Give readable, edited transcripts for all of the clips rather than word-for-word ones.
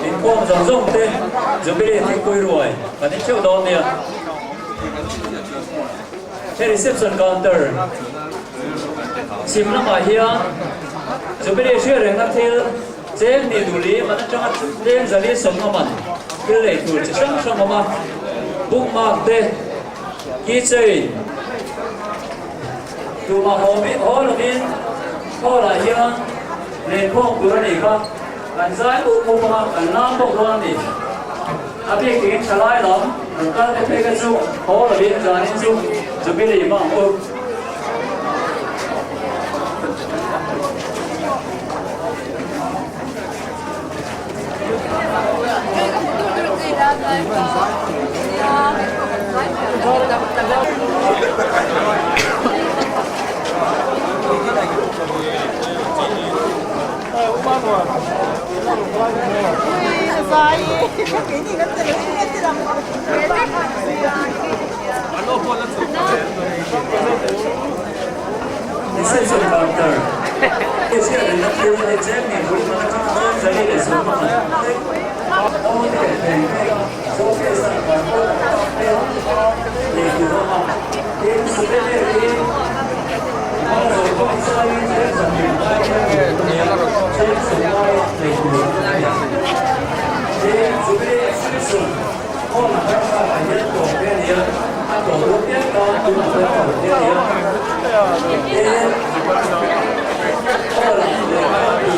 Inkhawm zawng zawng te Jubilee thingpui ruai kan in theuh dawn nia. He reception counter chhim lamah hian Jubilee hriat rengna thil cheng hnih duli man atanga tlem zali sawmnga man thil lei tur chi hrang hrang awm a, bookmark te, keychain, tumah haw haw lovin hall ah hian lenkhawm tur a nih kha kan zai up up anga kan lam bawk dawn a ni. A bik tingin thalai lam rawn kal te phei kha chu haw lovin zanin chu Jubilee hmang ang u. Reception counter Hriatna thil hei chen ni bul hman atang chuan zali leh sawm a man hlek aw te leh thei phei a showcase a kan pawh tak tak te lei tur a awm a tin souvenir hi hmang zo pawh chuanin chen sawmhnih lai hian lei tur a nia chen sawmlai lei tur a ni a tin jubilee exhibition hall number 5 ah hian tlawm te a ni a a tlawm dawn piang tan tunah chuan tlawm te a ni a tin hall ah lehkha tih tum a ni kha.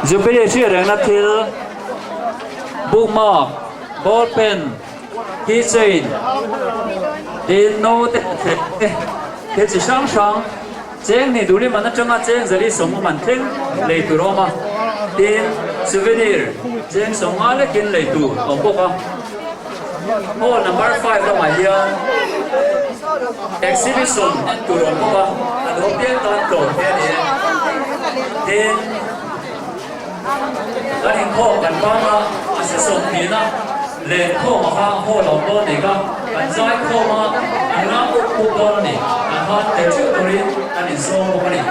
Jubilee hriat rengna thil bookmark, ball pen, keychain, tin note te thil chi hrang hrang cheng hnih duhlim an atanga cheng zali sawmnga man thleng lei tur a awm a, tin souvenir cheng sawmnga lekin lei tur a awm bawk a. Hall number 5 lamah hian exhibition en tur awm bawk a, a lo piang tan tlawm te a ni e. Tin, kan inkhawm kan bang a, a session hnihna lenkhawm a kha hall a awm dawn nih kha, kan zai khawm a, an ram up up dawn a ni, an han tel theuh turin an insawm bawk a ni.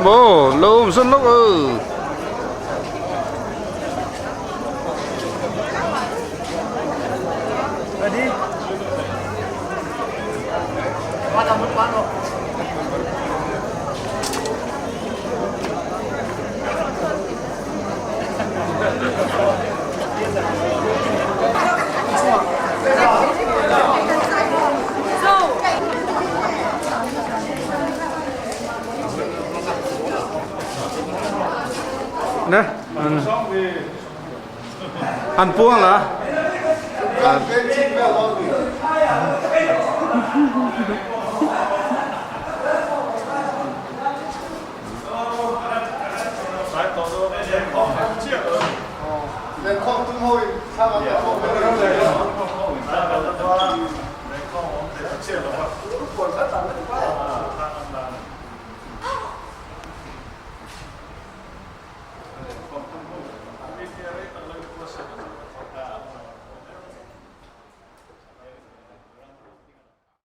Bố, lâu mà xuân lúc ừ. Nè, ăn buông là